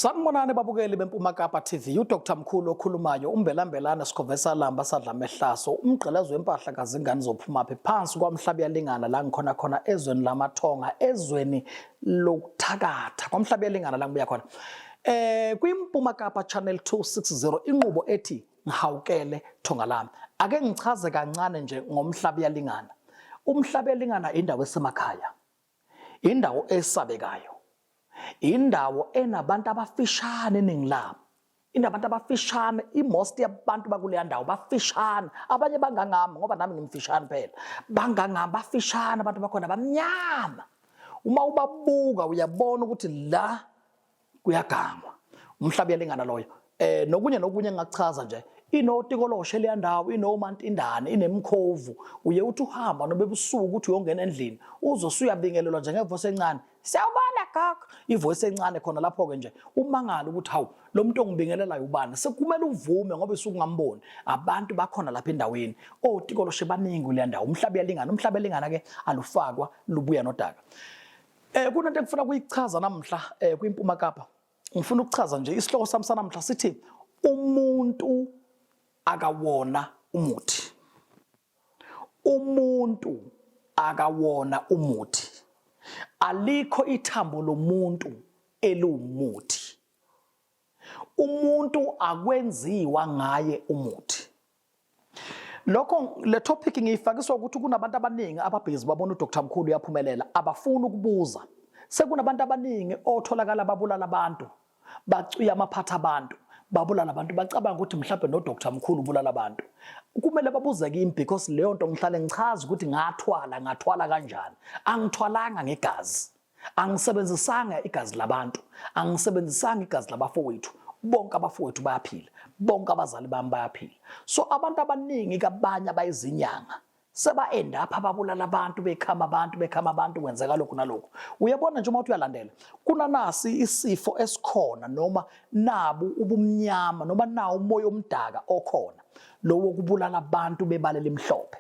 Sanibonani babukeli beMpuma Kapa TV, uDr Mkhulu okhulumayo, umbelambelane sikhovesa lamba sadla mehlaso, umgqelazo wempahla kazingane zophumaphi phansi kwamhlabuyalingana la ngikhona khona ezweni lamathonga, ezweni lokuthakatha kwamhlabuyalingana la ngibuya khona. KwiMpuma Kapa Channel 260 inqubo ethi ngihawukele thonga lami. Ake ngichaze kancane nje ngomhlabuyalingana. Umhlabuyalingana indawo esemakhaya. Indawo esabekayo. Indawo enabantu abafishane eningi labo. Inabantu abafishane, imost yabantu bakuleya ndawo bafishane. Abanye bangangami ngoba nami ngimfishane phela. Bangangami bafishane abantu bakhona bamnyama. Uma ubabuka uyabona ukuthi la kuyagangwa. Umhlaba uyalingana loyo. Nokunye nokunye engingakuchaza nje inotikoloshe leya ndawo inomantindane inemkhovu uye uthi uhamba noba ebusuku ukuthi uyongena endlini uzosuyabingelelwa nje ngevoice encane siyawubona gogo ivoice encane khona lapho-ke nje umangala ukuthi hawu lo muntu ongibingelelayo ubani sekumele uvume ngoba isuke ungamboni abantu bakhona lapha endaweni otikoloshe baningi kuleya ndawo umhlaba uyalingana umhlaba elingana-ke alufakwa lubuya nodaka. Kunento engifuna kuyichaza namhla kwiMpuma Kapa. Ngifuna ukuchaza nje isihloko sami sanamhla sithi umuntu akawona umuthi. Umuntu akawona umuthi. Alikho ithambo lomuntu eliwumuthi. Umuntu akwenziwa ngaye umuthi. Lokho le topic ngiyifakiswa ukuthi kunabantu abaningi ababhizi babona uDr Mkhulu uyaphumelela abafuni ukubuza. Sekunabantu abaningi otholakala babulala abantu, bacwiya amaphatha abantu, babulala abantu bacabanga ukuthi mhlawumbe noDr Mkhulu ubulala abantu. Kumele babuze kimi because leyo nto ngihlale ngichaza ukuthi ngathwala ngathwala kanjani. Angithwalanga ngegazi. Angisebenzisanga igazi labantu, angisebenzisanga igazi labafowethu. Bonke abafowethu bayaphila, bonke abazali bami bayaphila. So abantu abaningi kabanye abayizinyanga seba end up ababulala abantu bekhama abantu bekhama abantu kwenzeka lokhu nalokhu. Uyabona nje uma uthi uyalandela kunanasi isifo esikhona noma nabu ubumnyama noma nawo umoya omdaka okhona lo wokubulala abantu bebala elimhlophe.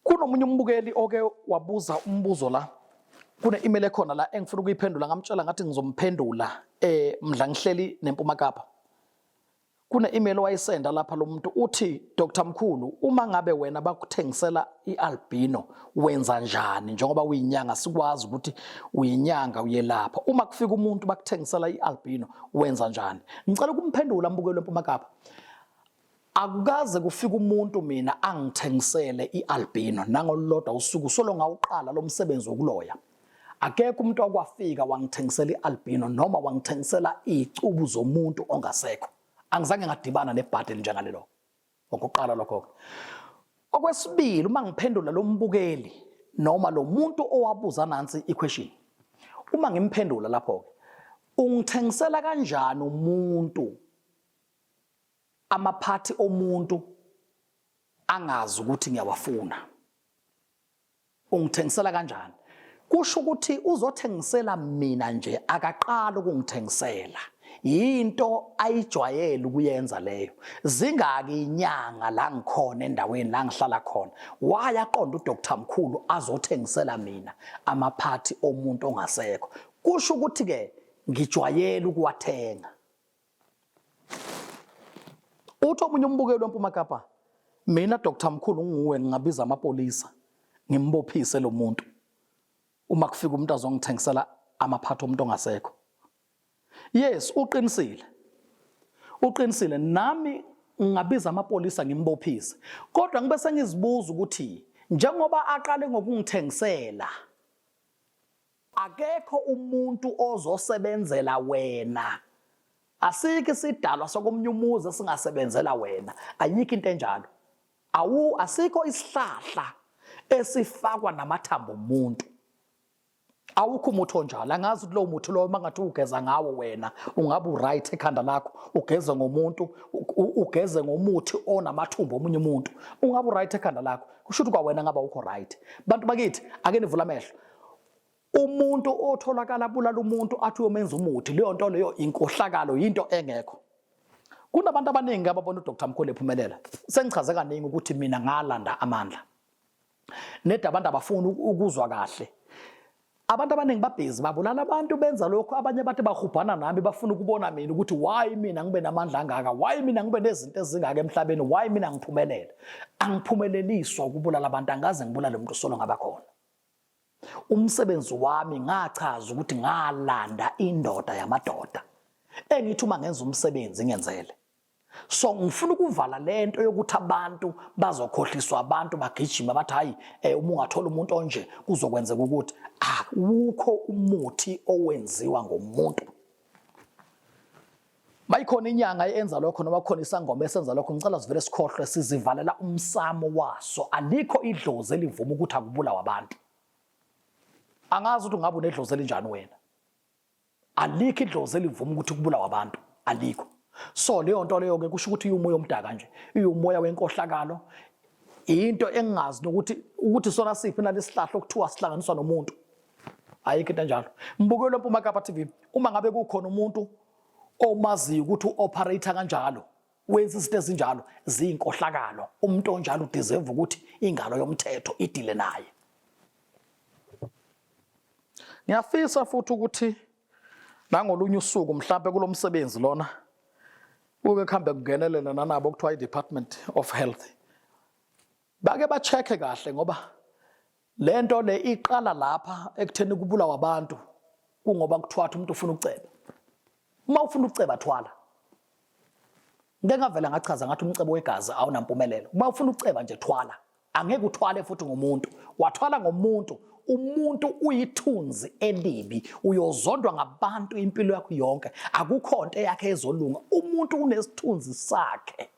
Kunomunye umbukeli oke wabuza umbuzo la kune-email ekhona la engifuna ukuyiphendula ngamtshela ngathi ngizomphendula mdla ngihleli neMpuma Kapa. Kune-email owayisenda lapha lo muntu uthi Dr Mkhulu uma ngabe wena bakuthengisela i-albino wenza njani njengoba uyinyanga sikwazi ukuthi uyinyanga uyelapha uma kufika umuntu bakuthengisela i-albino wenza njani? Ngicela ukumphendula mbukeli weMpuma Kapa. Akukaze kufike umuntu mina angithengisele i-albino nangolulodwa usuku solo ngawuqala lo msebenzi wokuloya. Akekho umuntu okwafika wangithengisela i-albino noma wangithengisela izicubu zomuntu ongasekho. Angizange ngadibana nebhadi elinjengalelo. Okokuqala lokho-ke. Okwesibili uma ngiphendula lo mbukeli noma lo muntu owabuza nansi i-question. Uma ngimphendula lapho-ke ungithengisela kanjani umuntu amaphathi omuntu angazi ukuthi ngiyawafuna ungithengisela kanjani kusho ukuthi uzothengisela mina nje akaqali ukungithengisela yinto ayijwayele ukuyenza leyo zingaki inyanga la ngikhona endaweni la ngihlala khona wayaqonda uDr Mkhulu azothengisela mina amaphathi omuntu ongasekho kusho ukuthi ke ngijwayele ukuwathenga. Uthi omunye umbukeli weMpuma Kapa, mina Dr Mkhulu nguwe ngingabiza amapolisa ngimbophise lo muntu uma kufika umuntu azongithengisela amaphatho omuntu ongasekho. Yes, uqinisile. Uqinisile nami ngingabiza amapolisa ngimbophise. Kodwa ngibe sengizibuza ukuthi njengoba aqale ngokungithengisela Akekho umuntu ozosebenzela wena. Asikho isidalwa sokomunye umuzi esingasebenzela wena. Ayikho into enjalo. Awu asikho isihlahla esifakwa namathambo omuntu. Awukho umuthi onjalo. Angazi ukuthi lowo muthi lowo uma ngathi ugeza ngawo wena ungabe uright ekhanda lakho ugeze ngomuntu ugeze ngomuthi onamathumbu omunye umuntu ungabe uright ekhanda lakho. Kusho ukuthi kwawena ngabe awukho right. Bantu bakithi ake nivule amehlo. Umuntu otholakala abulala umuntu athi uyomenza umuthi leyo nto leyo inkohlakalo yinto engekho. Kunabantu abaningi ababona uDr Mkhulu ephumelela. Sengichaze kaningi ukuthi mina ngalanda amandla. Neda abantu abafuni ukuzwa kahle. Abantu abaningi babhizi babulala abantu benza lokhu, abanye bathi bahubhana nami bafuna ukubona mina ukuthi why mina ngibe namandla angaka, why mina ngibe nezinto ezingaka emhlabeni, why mina ngiphumelele. Angiphumeleliswa ukubulala abantu, angaze ngibulale umuntu solo ngaba khona. Umsebenzi wami ngachaza ukuthi ngalanda indoda yamadoda engithi uma ngenza umsebenzi ngenzele. So ngifuna ukuvala lento yokuthi abantu bazokhohliswa, abantu bagijima bathi hayi uma ungathola umuntu onje kuzokwenzeka ukuthi awukho umuthi owenziwa ngomuntu. Mayikhona inyanga eyenza lokho noma khona isangoma esenza lokho, ngicela sivele sikhohlwe, sizivalela umsamo waso. Alikho idlozi elivuma ukuthi akubulawe abantu. Angazi ukuthi ungabe unedlozi elinjani wena. Alikho idlozi elivuma ukuthi kubulawe abantu, alikho. So leyo nto leyo ke kusho ukuthi iwumoya omdaka nje, iwumoya wenkohlakalo, into engingazi nokuthi ukuthi sona siphi nalesihlahla okuthiwa sihlanganiswa nomuntu. Ayikho into enjalo. Mbukelo Mpuma Kapa TV, uma ngabe kukhona umuntu omaziyo ukuthi u-operator kanjalo, wenza izinto ezinjalo, ziyinkohlakalo. Umuntu onjalo udeserve ukuthi ingalo yomthetho idile naye. Ngiyafisa futhi ukuthi nangolunye usuku mhlampe kulomsebenzi lona kuke kuhambe kungenelela nanabo okuthiwa i-Department of Health, bake ba-check-e kahle, ngoba lento le iqala lapha ekutheni kubulawa abantu kungoba kuthiwa umuntu ufuna ukuceba. Uma ufuna ukuceba thwala. Ngike ngavela ngachaza ngathi umcebo wegazi awunampumelelo. Uma ufuna ukuceba nje thwala. Angeke uthwale futhi ngomuntu. Wathwala ngomuntu, umuntu uyithunzi elibi, uyozondwa ngabantu impilo yakho yonke. Akukho nto eyakhe ezolunga. Umuntu unesithunzi sakhe.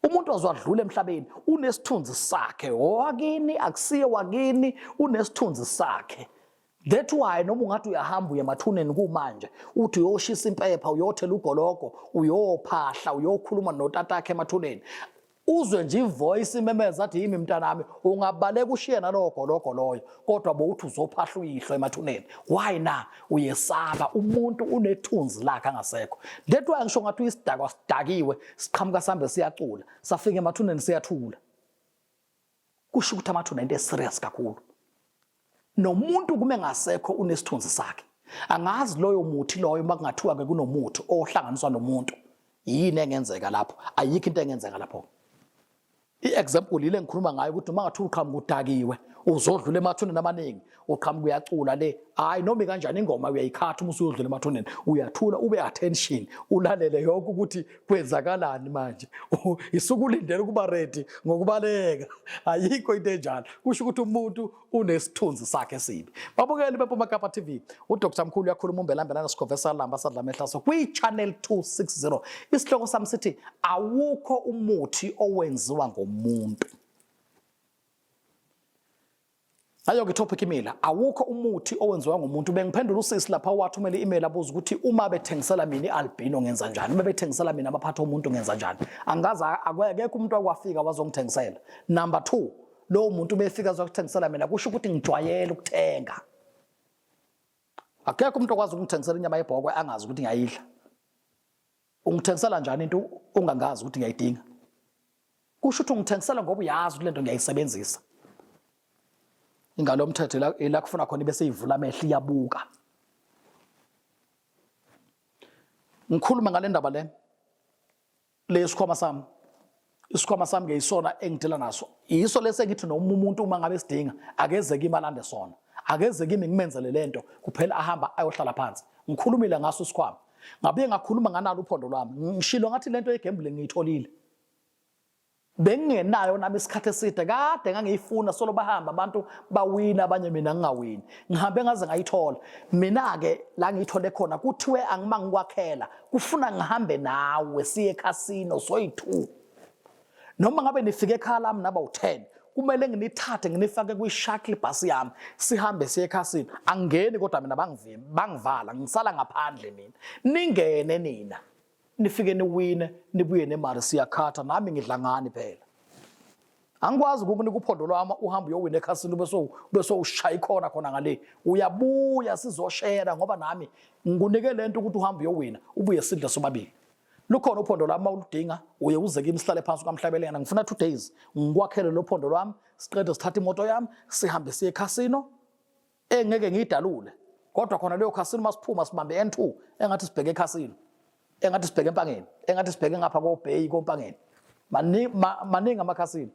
Umuntu ozwadlula emhlabeni unesithunzi sakhe. Owakini akusiye wakini, unesithunzi sakhe. That's why noma ungathi uyahamba uye emathuneni kumanje, uthi uyoshisa impepha, uyothela ugologo, uyophahla, uyokhuluma notatakhe emathuneni, uzwe nje ivoice imemeza athi yimi mntanami, ungabaleka ushiye nalowo gologo loyo, kodwa bowuthi uzophahla uyihlo emathuneni. Why na? Uyesaba. Umuntu unethunzi lakhe angasekho. That's why ngisho ngathi uyisidakwa sidakiwe, siqhamuka sihambe siyacula, safika emathuneni siyathula. Kusho ukuthi amathuna into eserious kakhulu. Nomuntu kume ngasekho unesithunzi sakhe. Angazi loyo muthi loyo, uma kungathiwa ke kunomuthi ohlanganiswa nomuntu, yini engenzeka lapho? Ayikho into engenzeka lapho. I-example yile ngikhuluma ngayo ukuthi uma ngathiwa uqhamuka udakiwe uzodlula emathuneni amaningi, uqhamuka uyacula le, hayi noma kanjani ingoma uyayikhatha, uma usuyodlula emathuneni uyathula, ube attention, ulalele yonke ukuthi kwenzakalani manje, isukulindela ukuba ready ngokubaleka. Ayikho into enjalo. Kusho ukuthi umuntu unesithunzi sakhe esibi. Babukeli beMpuma Kapa TV, uDr Mkhulu uyakhuluma, umbelambelana sikhove salamba sadla amehlaso kwi-channel 260. Isihloko sami sithi awukho umuthi owenziwa ngomuntu. Ayo-ke topic imila, awukho umuthi owenziwa ngumuntu. Bengiphendula usisi lapha owathumela i-email abuza ukuthi uma bethengisela mina i-albino ngenza njani, uma bethengisela mina abaphatha umuntu ngenza njani. Angaze, akekho umuntu akwafika wazongithengisela. Number 2, lowo muntu befika azokuthengisela mina kusho ukuthi ngijwayele ukuthenga. Akekho umuntu okwazi ukungithengisela inyama yebhokwe angazi ukuthi ngiyayidla. Ungithengisela njani into ungangazi ukuthi ngiyayidinga? Kusho ukuthi ungithengisela ngoba uyazi ukuthi lento ngiyayisebenzisa. Ingalo yomthetho ila kufuna khona ibese ivula amehlo iyabuka. Ngikhuluma ngale ndaba le lesikhwama sami. Isikhwama sami ke isona engidila naso. Yiso lesi engithi noma umuntu uma ngabe sidinga akeze kimi alande sona. Akeze kimi ngimenzele lento kuphela ahamba ayohlala phansi. Ngikhulumile ngaso isikhwama. Ngabuye ngakhuluma nganalo uphondo lwami. Ngishilo ngathi lento yegambling ngiyitholile. Bengingenayo nami isikhathi eside, kade ngangiyifuna, solo bahamba abantu bawina abanye mina ngingawini. Ngihambe ngaze ngayithola. Mina-ke la ngiyithole khona kuthiwe angima ngikwakhela, kufuna ngihambe nawe siye ekhasino soyi-2. Noma ngabe nifike ekhaya lami naba u-10, kumele nginithathe nginifake kwi-shuttle bus yami sihambe siye ekhasino. Angingeni kodwa mina, bangivimba, bangivala, ngisala ngaphandle mina. Ningene nina. Nifike niwine, nibuye nemali, siyakhatha, nami ngidla ngani phela. Angikwazi ukukunika uphondo lwami uhambe uyowina ekhasini bese ushaya ikhona khona ngale. Uyabuya sizoshera ngoba nami ngikunike lento ukuthi uhambe uyowina ubuye sidle sobabili. Lukhona uphondo lwami, mawuludinga uye uze kimi sihlale phansi kwaMhlabelengana. Ngifuna 2 days ngikwakhele lo phondo lwami, siqede sithathe imoto yami sihambe siye ekhasino. Engeke ngiyidalule, kodwa khona leyo casino masiphuma sibambe N2 engathi sibheke ekhasino, engathi sibheke eMpangeni, engathi sibheke ngapha koBay koMpangeni. Maningi amakhasino.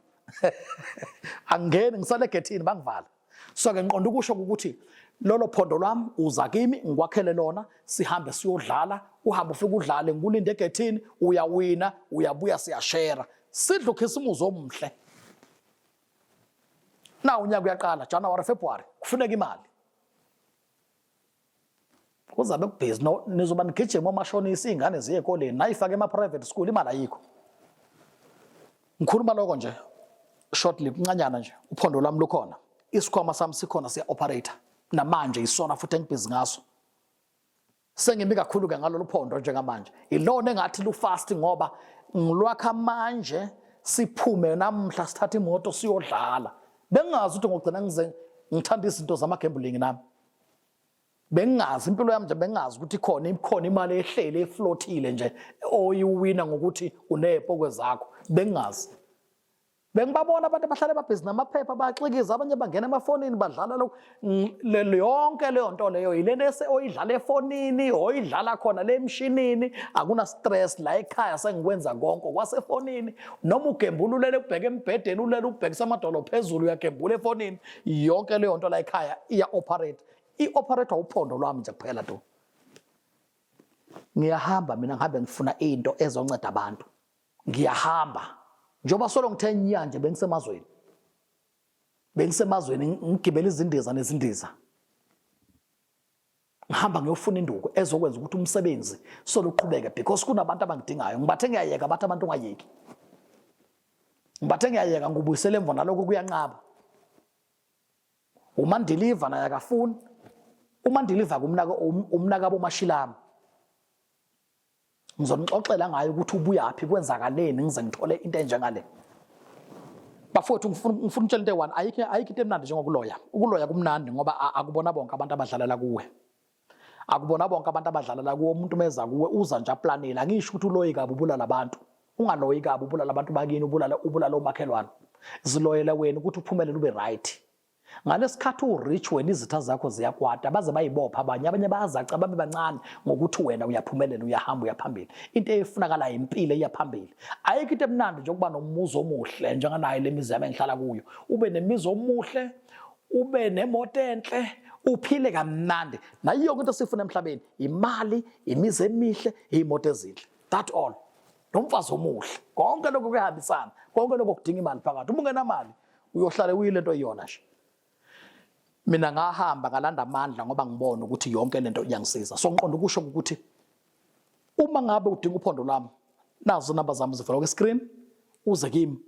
Angeni ngisale egethini bangivala. So ke ngiqonda ukusho ukuthi lolo phondo lwami uza kimi ngikwakhele lona, sihambe siyodlala, uhambe ufike udlale, ngikulinde egethini, uyawina, uyabuya, siyashera, sidle ukhisimuzi omuhle. Na unyaka uyaqala January, February, kufuneka imali, kuzabe kubhizi no, nizoba nigijima omashonisa, iy'ngane ziye ekoleni nayifake ema-private school, imali ayikho. Ngikhuluma lokho nje shortly, kuncanyana nje. Uphondo lwami lukhona, isikhwama sami sikhona, siya-operate namanje, isona futhi engibhizi ngaso. Sengimi kakhulu-ke ngalolu phondo njengamanje, ilona engathi lu-fast ngoba ngilwakha manje. Siphume namhla sithathe imoto siyodlala. Bengingazi ukuthi ngogcina ngize ngithanda izinto zama-gambling nami. Bengingazi impilo yami nje, bengingazi ukuthi ikhona imali ehleli eflothile nje oyiwina ngokuthi uney'pokwe zakho. Bengingazi. Bengibabona abantu abahlale babhizi namaphepha, bayaxikiza, abanye bangena emafonini badlala lokhu. Yonke leyo nto leyo yilento ese oyidlala efonini, oyidlala khona le emshinini, akuna stress. La ekhaya sengikwenza konke kwasefonini. Noma ugembula ulele ubheke embhedeni, ulele ubhekisa amadolo phezulu, uyagembula efonini. Yonke leyo nto la ekhaya iya operate, i-operate uphondo lwami nje kuphela tu. Ngiyahamba mina, ngihambe ngifuna into ezonceda abantu. Ngiyahamba njengoba solo ngithe nya nje, bengisemazweni, ngigibela izindiza nezindiza, ngihamba ngiyofuna induku ezokwenza ukuthi umsebenzi solo uqhubeke, because kunabantu abangidingayo. Ngibathe ngiyayeka, bathi abantu ungayeki. Ngibathe ngiyayeka, ngubuyisele emva, nalokho kuyanqaba. Umandiliva naye akafuni. Umandiliva kumnaka umnakabo uMashilami, ngizonixoxela ngayo ukuthi ubuyaphi, kwenzakaleni ngize ngithole into enjengale. Bafowethu, ngifuna ukutshela into eyi-one: ayikho into emnandi njengokuloya. Ukuloya kumnandi ngoba akubona bonke abantu abadlalela kuwe, akubona bonke abantu abadlalela kuwe. Umuntu meza kuwe uza nje aplanile. Angisho ukuthi uloyi kabi ubulala abantu. Ungaloyi kabi ubulala abantu bakini, ubulala omakhelwane. Ziloyele wena ukuthi uphumelele, ube right. Ngalesikhathi u-rich wena, izitha zakho ziyakwata, baze bayibopha abanye, abanye bayazaca babe bancane ngokuthi wena uyaphumelela, uyahamba uyaphambili. Into efunakalayo impilo iyaphambili. Ayikho into emnandi njengokuba nomuzi omuhle njenganayo le mizi yami engihlala kuyo. Ube nemizi omuhle, ube nemoto enhle, uphile kamnandi. Nayo yonke into esifuna emhlabeni imali, imizi emihle, iy'moto ezinhle, that all, nomfazi omuhle. Konke lokho kuyahambisana, konke lokho kudinga imali phakathi. Uma ungenamali uyohlale uyile nto iyona nje. Mina ngahamba ngalanda amandla ngoba ngibona ukuthi yonke lento iyangisiza. So ngiqonda ukusho ukuthi uma ngabe udinga uphondo lwami, nazo namba zami zivela kwi-screen, uze kimi.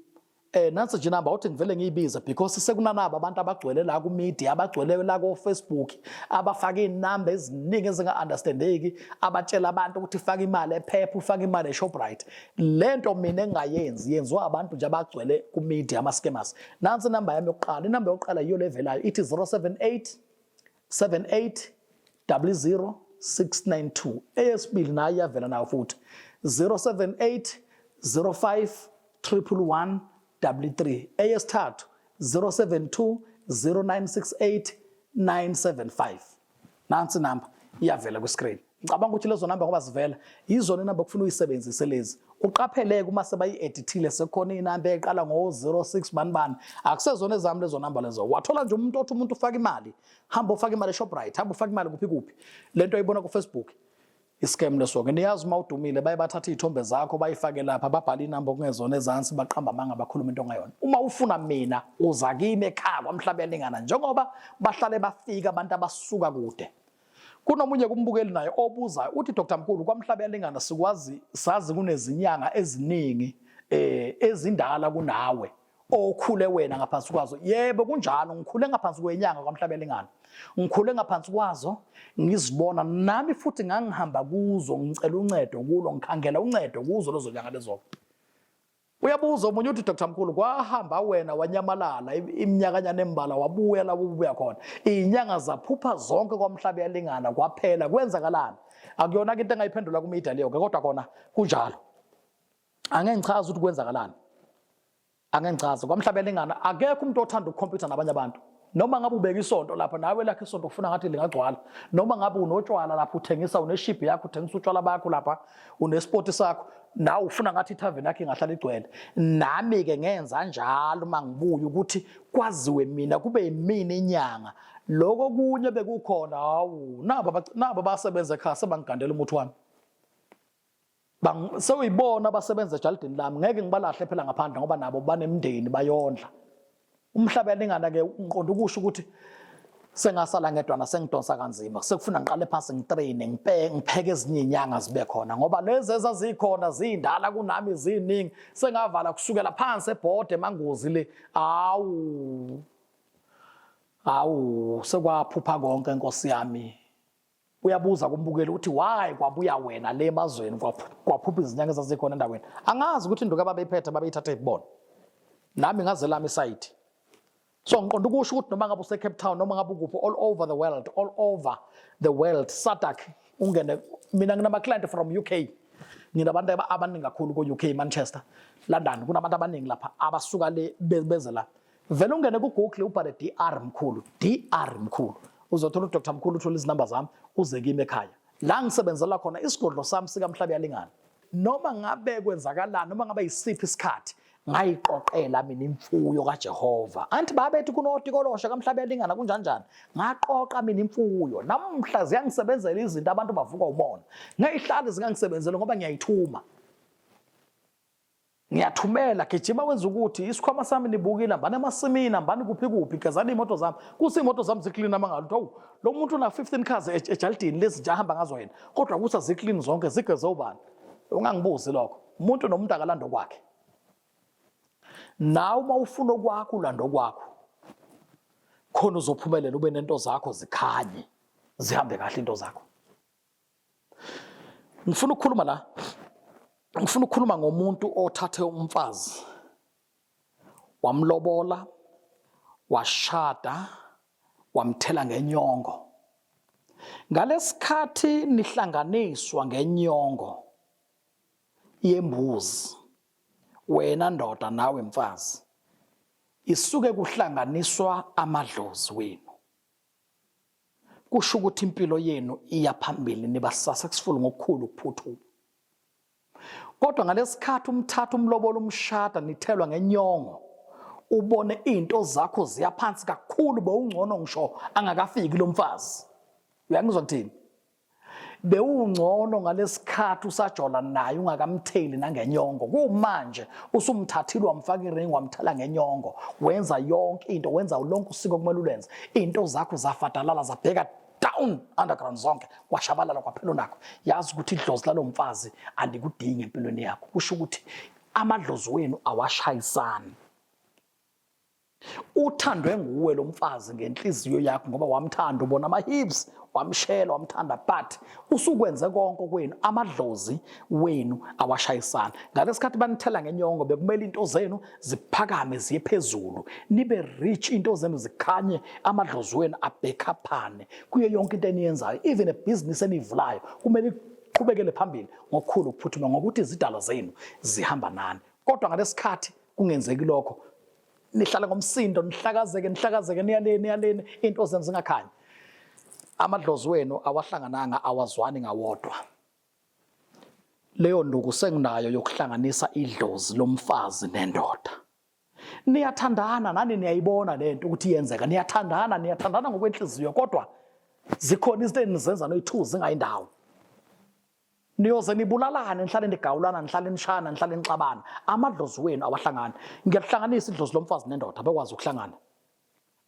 Nansi nje inamba, uthi ngivele ngiyibize because sekunanabo abantu abagcwele la ku media, abagcwele la ko Facebook, abafaka inamba eziningi ezinga-understandeki, abatshela abantu ukuthi faka imali ePep, ufaka imali eShoprite. Lento mina engayenzi, yenziwa abantu nje abagcwele ku media, ama scammers. Nansi inamba yami yokuqala. Inamba yokuqala yiyo levelayo, ithi 078 78 00 692. Eyesibili nayo iyavela nayo futhi, 078 05 111 33. Eyesithathu, 072 0968 975. Nansi inamba iyavela kwi-screen. Ngicabanga ukuthi lezo namba ngoba zivela yizona inamba okufuna uyisebenzise lezi. Uqapheleke uma sebayi-edithile, sekukhona inamba eqala ngo-06 bani bani, akusezona ezami lezo namba lezo. Wathola nje umuntu othi umuntu ufaka imali, hamba ufaka imali eShoprite, hamba ufaka imali kuphi kuphi. Lento oyibona ku-Facebook i-scam leso-ke. Niyazi uma udumile baye bathatha iy'thombe zakho bayifake lapha, babhale inamba okungezona ezansi, baqamba amanga, bakhuluma into ongayona. Uma ufuna mina, uza kimi ekhaya kwaMhlaba Yalingana, njengoba bahlale bafika abantu abasuka kude. Kunomunye kumbukeli naye obuzayo, uthi, "Dr Mkhulu, kwaMhlaba Yalingana sikwazi, sazi kunezinyanga eziningi ezindala kunawe okhule wena ngaphansi kwazo." Yebo, kunjalo, ngikhule ngaphansi kwenyanga kwaMhlaba Yalingana, ngikhule ngaphansi kwazo, ngizibona nami futhi ngangihamba kuzo, ngicela uncedo kulo, ngikhangela uncedo kuzo lezo nyanga lezo. Uyabuza omunye uthi, "Dr Mkhulu, kwahamba wena wanyamalala iminyakanyana embala, wabuya lapho ubuya khona, iy'nyanga zaphupha zonke kwaMhlaba Yalingana, kwaphela, kwenzakalani?" Akuyona-ke into engayiphendula ku-media leyo-ke, kodwa kona kunjalo. Angeke ngichaze ukuthi kwenzakalani, angeke ngichaze. KwaMhlaba Yalingana akekho umuntu othanda ukukhompyutha nabanye abantu. Noma ngabe ubeka isonto lapha, nawe lakho isonto ufuna ngathi lingagcwala. Noma ngabe unotshwala lapha uthengisa, uneshibhi yakho uthengisa utshwala bakho lapha, unespoti sakho, nawe ufuna ngathi ithaveni yakho ingahlala igcwele. Nami-ke ngenza njalo uma ngibuya ukuthi kwaziwe mina, kube yimina inyanga. Lokho kunye bekukhona, hawu, nabo abasebenza ekhaya sebangigandela umuthi wami. Sewuyibona abasebenza ejalidini lami, ngeke ngibalahle phela ngaphandle ngoba nabo banemindeni bayondla. Umhlaba yalingana ke, ngiqonda ukusho ukuthi sengasala ngedwana, sengidonsa kanzima, sekufuna ngiqale phansi ngitraine, ngipheke ezinye inyanga zibe khona, ngoba lezi ezazikhona zindala kunami, ziningi, sengavala kusukela phansi ebhode emangozi le. Awu awu, sekwaphupha konke nkosi yami. Uyabuza kumbukeli ukuthi why kwabuya wena le emazweni, kwaphupha izinyanga ezazikhona endaweni. Angazi ukuthi induku ababeyiphethe babeyithathe ibona. Nami ngaze lami isayidi. So ngiqonda ukusho ukuthi noma ngabe use Cape Town, noma ngabe ukuphi, all over the world, all over the world, SADC ungene. Mina nginama client from UK. Nginabantu abaningi kakhulu ko UK, Manchester, London, kunabantu abaningi lapha abasuka le beze la. Vele ungene ku Google ubhale DR Mkhulu, DR Mkhulu. Uzothola uDr Mkhulu, uthole izinamba zami, uze kimi ekhaya. La ngisebenzela khona, isigodlo sami sikaMhlaba yalingana. Noma ngabe kwenzakalani, noma ngabe yisiphi isikhathi, ngayiqoqela mina imfuyo kaJehova. Anti babethi kunotikoloshe kaMhlaba yalingana kunjanjani. Ngaqoqa mina imfuyo. Namhla ziyangisebenzela izinto, abantu bavuka umona. Ngeyihlali zingangisebenzela ngoba ngiyayithuma. Ngiyathumela, gijima wenza ukuthi isikhwama sami nibukile, hambani emasimini, hambani kuphi kuphi, gezani iy'moto zami. Kuthi iy'moto zami ziklini amangalo, ukuthi awu, lo muntu una 15 cars ejalidini lezi nje ahamba ngazo yena. Kodwa kuthi aziklini zonke, zigeze ubani? Ungangibuzi lokho. Umuntu nomuntu akalanda okwakhe. Nawe uma ufuna okwakho, ulanda okwakho. Khona uzophumelela, ube nento zakho zikhanye, zihambe kahle into zakho. Ngifuna ukukhuluma la, ngifuna ukukhuluma ngomuntu othathe umfazi wamlobola, washada, wamthela ngenyongo. Ngalesikhathi nihlanganiswa ngenyongo yembuzi, wena ndoda nawe mfazi, isuke kuhlanganiswa amadlozi wenu. Kusho ukuthi impilo yenu iya phambili, niba successful ngokukhulu ukuphuthuma. Kodwa ngalesikhathi umthatha umlobola umshada, nithelwa ngenyongo, ubone into zakho ziya phansi kakhulu, bewungcono ngisho angakafiki lo mfazi. Uyangizwa kuthini? Bewungcono ngalesikhathi usajola naye ungakamtheli nangenyongo. Kumanje usumthathile wamfaka iring, wamthela ngenyongo, wenza yonke into, wenza lonke usiko okumele ulwenze, into zakho zafadalala zabheka down underground zonke, kwashabalala kwaphela unakho. Yazi ukuthi idlozi lalo mfazi alikudingi empilweni yakho. Kusho ukuthi amadlozi wenu awashayisani. Uthandwe nguwe lo mfazi ngenhliziyo yakho ngoba wamthanda, ubona ama-hips, wamshela, wamthanda, but usukwenze konke kwenu, amadlozi wenu awashayisana. Ngalesikhathi banithela ngenyongo, bekumele into zenu ziphakame ziye phezulu, nibe rich, into zenu zikhanye, amadlozi wenu abhekhaphane kuyo yonke into eniyenzayo, even ebhizinisi eniyivulayo kumele iqhubekele phambili ngokukhulu ukuphuthuma, ngokuthi izidalwa zenu zihamba nani. Kodwa ngalesikhathi kungenzeki lokho, nihlala ngomsindo, nihlakazeke, nihlakazeke, niyaleni, niyaleni, into zenu zingakhanyi. Amadlozi wenu awahlangananga, awazwani ngawodwa. Leyo nduku senginayo yokuhlanganisa idlozi lomfazi nendoda. Niyathandana nani, niyayibona lento ukuthi iyenzeka, niyathandana, niyathandana ngokwenhliziyo, kodwa zikhona izinto enizenza noyi-two zingayindawo. Niyoze nibulalane, nihlale nigawulana, nihlale nishana, nihlale nixabana. Amadlozi wenu awahlangani. Ngiyalihlanganisa idlozi lomfazi nendoda, bekwazi ukuhlangana.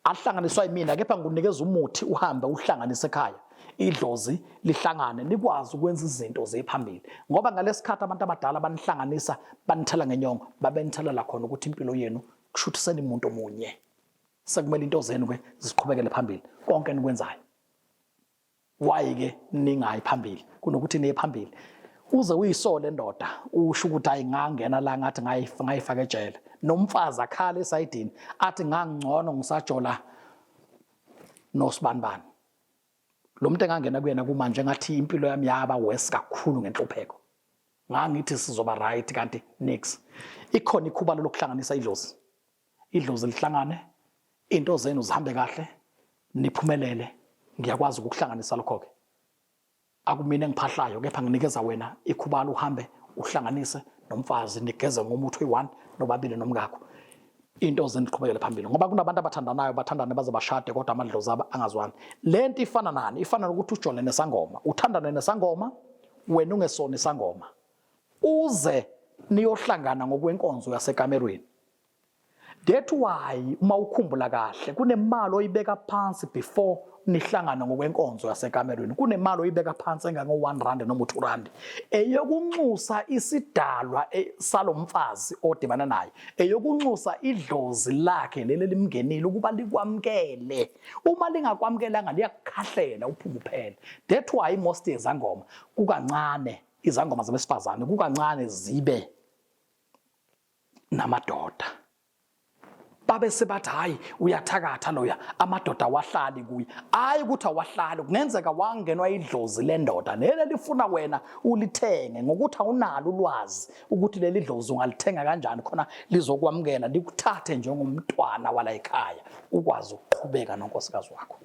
Ahlanganiswa yimina, kepha ngikunikeza umuthi uhambe uhlanganise ekhaya. Idlozi lihlangane, nikwazi ukwenza izinto ziye phambili. Ngoba ngalesikhathi abantu abadala banihlanganisa, banithela ngenyongo, babenithela khona ukuthi impilo yenu kushuthi senimuntu omunye. Sekumele into zenu ke ziqhubekele phambili konke enikwenzayo. Why ke ningayi phambili kunokuthi niye phambili? Uze uyisole ndoda, usho ukuthi hayi ngangena la ngathi ngayifaka ejele. Nomfazi akhala esayidini athi ngangcono ngisajola nosibanibani. Lo muntu engangena kuyena kumanje ngathi impilo yami yaba worse kakhulu ngenhlupheko. Ngangithi sizoba right kanti nix. Ikhona ikhubalo lokuhlanganisa idlozi. Idlozi lihlangane, Into zenu zihambe kahle, niphumelele. Ngiyakwazi ukukuhlanganisa lokho-ke. Akumina engiphahlayo kepha nginikeza wena ikhubalo uhambe uhlanganise nomfazi nigeze ngomuthi oyi-one nobabili nomkakho. Into zenu ziqhubekele phambili ngoba kunabantu abathandanayo bathandane baze bashade kodwa amadlozi abo angazwani. Le nto ifana nani? Ifana nokuthi ujole nesangoma, uthandane nesangoma wena ungesona isangoma, uze niyohlangana ngokwenkonzo yasekamerweni. That why uma ukhumbula kahle kunemali oyibeka phansi before nihlangana ngokwenkonzo yasekamerweni, kunemali oyibeka phansi engango-1 rand noma u-2 rand eyokunxusa isidalwa salomfazi odibana naye, eyokunxusa idlozi lakhe leli limngenile ukuba likwamukele. Uma lingakwamukelanga liyakukhahlela uphume uphele. That why most yezangoma kukancane, izangoma zabesifazane kukancane zibe namadoda. Babe sebathi hayi uyathakatha loya, amadoda awahlali kuye. Hayi ukuthi awahlali, kungenzeka wangenwa idlozi lendoda leli lifuna wena ulithenge ngokuthi awunalo ulwazi ukuthi leli dlozi ungalithenga kanjani khona lizokwamukela likuthathe njengomntwana wala ekhaya ukwazi ukuqhubeka nonkosikazi wakho.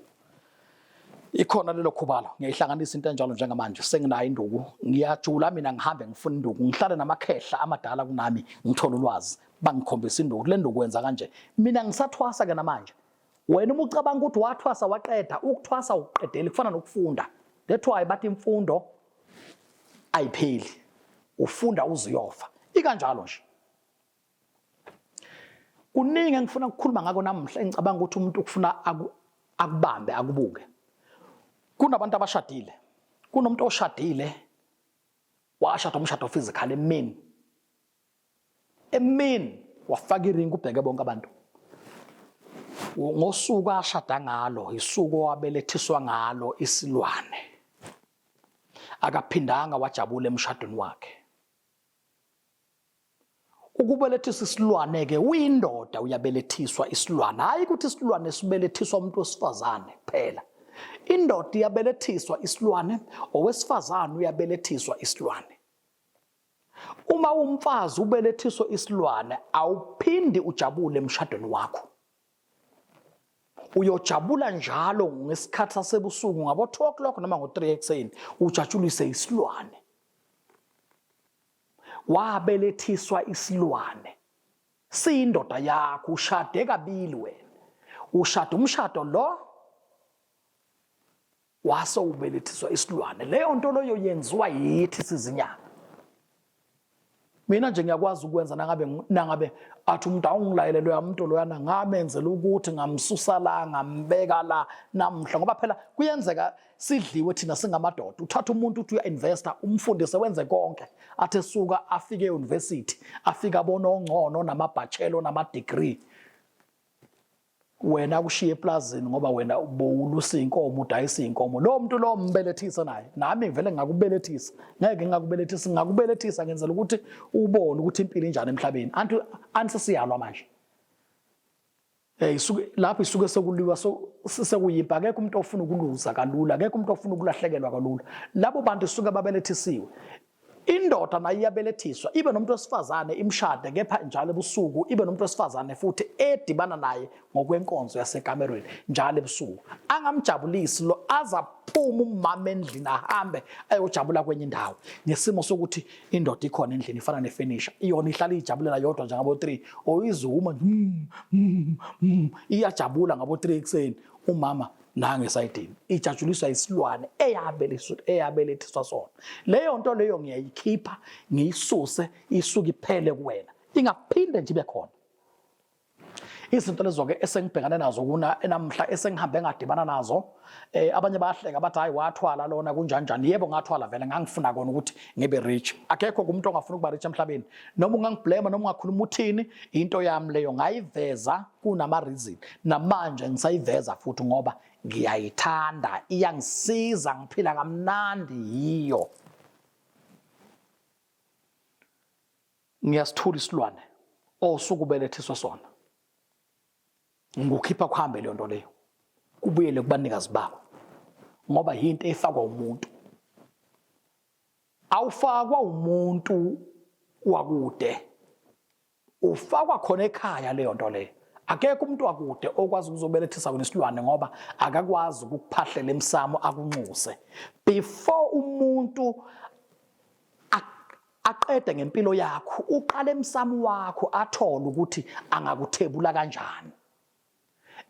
Ikhona lelo khubalo, ngiyayihlanganisa into enjalo njengamanje senginayo induku, ngiyajula mina ngihambe ngifuna induku, ngihlale namakhehla amadala kunami ngithole ulwazi, bangikhombisa induku, le nduku wenza kanje. Mina ngisathwasa ke namanje. Wena uma ucabanga ukuthi wathwasa waqeda, ukuthwasa ukuqedeli kufana nokufunda. That's why bathi imfundo ayipheli, ufunda uze uyofa. Ikanjalo nje. Kuningi engifuna ukukhuluma ngako namuhla engicabanga ukuthi umuntu ukufuna akubambe akubuke. Kunabantu abashadile. Kunomuntu oshadile washada umshado physical emini. Emini wafaka iringi ubheke bonke abantu. Ngosuku ashada ngalo isuku owabelethiswa ngalo isilwane. Akaphindanga wajabula emshadweni wakhe. Ukubelethiswa isilwane-ke uyindoda uyabelethiswa isilwane, hhayi ukuthi isilwane sibelethiswa umuntu wesifazane kuphela. Indoda iyabelethiswa isilwane, owesifazane uyabelethiswa isilwane. Uma umfazi ubelethiswa isilwane, awuphindi ujabule emshadweni wakho. Uyojabula njalo ngesikhathi sasebusuku ngabo-2 o'clock noma ngo-3 ekuseni, ujatshulise isilwane. Wabelethiswa isilwane siyindoda yakho, ushade kabili wena, ushada umshado lo wase ubelethiswa isilwane. Leyo nto leyo yenziwa yithi sizinyanga. Mina nje ngiyakwazi ukwenza nangabe athi umuntu awungilayele loya muntu loyana ngamenzela ukuthi ngamsusa la ngambeka la namhla, ngoba phela kuyenzeka sidliwe thina singamadoda. Uthatha umuntu uthi uya-investa, umfundise wenze konke, athi esuka afike e-university afike abone ongcono namabhachelo nama-degree, wena akushiye eplazini ngoba wena ubowulusa iy'nkomo udayisa iy'nkomo. Lowo muntu lowo mbelethise naye, nami vele ngingakubelethisa, ngeke ngingakubelethisa, ngingakubelethisa ngenzela ukuthi ubone ukuthi impilo injani emhlabeni. Anti anti sesiyalwa manje. Isuke lapho isuke sekuliwa sekuyimpi, akekho umuntu ofuna ukuluza kalula, akekho umuntu ofuna ukulahlekelwa kalula. Labo bantu isuke babelethisisiwe. Indoda nayo iyabelethiswa, ibe nomuntu wesifazane imshade, kepha njalo ebusuku ibe nomuntu wesifazane futhi edibana naye ngokwenkonzo yasekamerweni njalo ebusuku. Angamjabulisi lo azaphuma umama endlini ahambe ayojabula kwenye indawo ngesimo sokuthi indoda ikhona endlini ifana nefenisha, iyona ihlala ijabulela yodwa nje ngabo 3 oyizuma nje iyajabula ngabo 3 ekuseni, umama nange esayidini ijatshuliswa isilwane eyabelethiswa sona. Leyo nto leyo ngiyayikhipha ngiyisuse isuke iphele kuwena, ingaphinde nje ibe khona. Izinto lezo ke esengibhekane nazo kuna enamhla esengihambe ngadibana nazo, abanye bayahleka bathi hayi wathwala lona kunjani njani. Yebo ngathwala vele, ngangifuna kona ukuthi ngibe rich. Akekho kumuntu ongafuna ukuba rich emhlabeni, noma ungangiblame noma ungakhuluma uthini, into yami leyo ngayiveza kunama reason, namanje ngisayiveza futhi ngoba ngiyayithanda, iyangisiza, ngiphila kamnandi yiyo. Ngiyasithula isilwane osuke ubelethiswa sona, ngikukhipha kuhambe leyo nto leyo, kubuyele kubanikazi bako, ngoba yinto efakwa umuntu. Awufakwa umuntu wakude, ufakwa khona ekhaya leyo nto leyo. Akekho umuntu wakude okwazi ukuzobelethisa wena isilwane ngoba akakwazi ukukuphahlela emsamo akunxuse. Before umuntu aqede ngempilo yakho, uqala emsamo wakho athole ukuthi angakuthebula kanjani.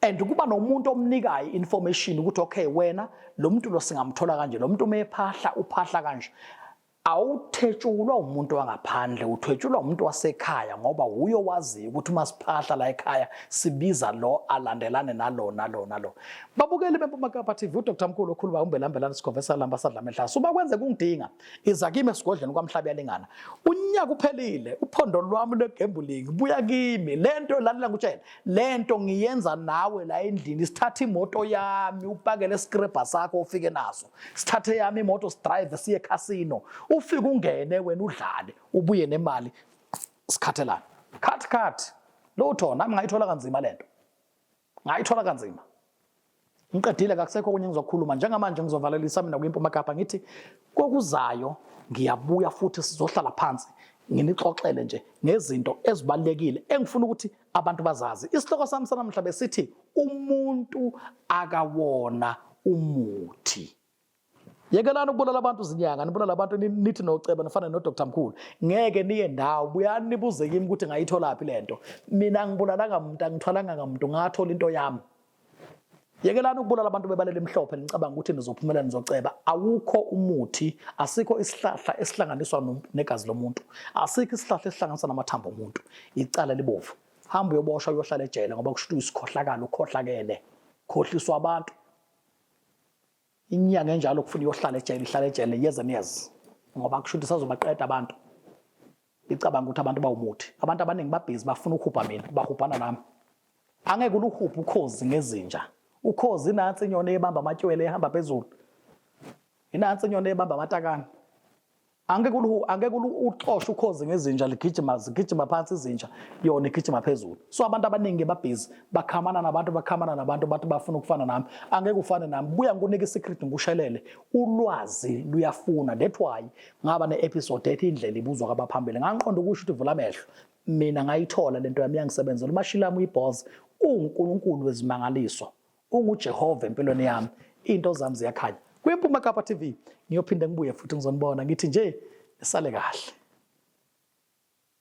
And kuba nomuntu omnikayo information ukuthi okay wena lo muntu lo singamthola kanje, lo muntu umephahla uphahla kanje. Awuthetshulwa umuntu wangaphandle, uthwetshulwa umuntu wasekhaya ngoba wuye owaziyo ukuthi uma siphahla la ekhaya sibiza lo alandelane nalo nalo nalo. Babukeli beMpuma Kapa TV, uDr Mkhulu okhuluma uMbelambelane Sikhove Salamba Sadla Mehlasa. Uma kwenzeka ungidinga, iza kimi esigodlweni kwaMhlabuyalingana. Unyaka uphelile, uphondo lwami lwe-gambling buya kimi. Lento lalela ngikutshele, lento ngiyenza nawe la endlini, sithathe imoto yami upakele iscrabber sakho ufike naso. Sithathe yami imoto sidrive siye casino. Ufike ungene wena udlale, ubuye nemali sikhathelana. Cut cut. Lutho nami ngayithola kanzima lento. Ngayithola kanzima. Ngiqedile kakusekho okunye ngizokhuluma njengamanje ngizovalelisa mina kwiMpuma Kapa ngithi kokuzayo ngiyabuya futhi sizohlala phansi nginixoxele nje ngezinto ezibalulekile engifuna ukuthi abantu bazazi. Isihloko sami sanamhla besithi umuntu akawona umuthi. Yekelani ukubulala abantu zinyanga, nibulala abantu nithi noceba nifane noDr Mkhulu. Ngeke niye ndawo, buyani nibuze kimi ukuthi ngayitholaphi lento. Mina ngibulalanga muntu, angithwalanga ngamuntu, ngathola into yami. Yekelani ukubulala abantu bebalele emhlophe nicabanga ukuthi nizophumelela nizoceba. Awukho umuthi, asikho isihlahla esihlanganiswa negazi lomuntu. Asikho isihlahla esihlanganiswa namathambo omuntu. Icala libovu. Hamba uyoboshwa uyohlala ejele ngoba kusho ukuthi uyisikhohlakala, ukhohlakele. Khohliswa abantu. Inyanga enjalo kufuna iyohlala ejele, ihlala ejele years and years ngoba kusho ukuthi isazobaqeda abantu. Icabanga ukuthi abantu bawumuthi. Abantu abaningi babhizi bafuna ukuhubha mina, bahubhana nami. Angeke uluhubhe ukhozi ngezinja. Ukhozi inansi inyoni ebamba amatywele ehamba phezulu. Inansi inyoni ebamba amatakane. Angeke ulu angeke uxoshe ukhozi ngezinja ligijima zigijima phansi izinja yona igijima phezulu. So abantu abaningi babhizi bakhamana nabantu bakhamana nabantu bathi bafuna ukufana nami. Angeke ufane nami. Buya ngikunike isecret ngikushelele. Ulwazi luyafuna. That's why ngaba ne-episode ethi indlela ibuzwa kwabaphambili. Ngangiqonda ukusho ukuthi vula amehlo. Mina ngayithola lento yami yangisebenzela. Umashilami uyiboss uwuNkulunkulu wezimangaliso. UnguJehova empilweni yami. Into zami ziyakhanya. KwiMpuma Kapa TV ngiyophinde ngibuye futhi ngizonibona ngithi nje nisale kahle.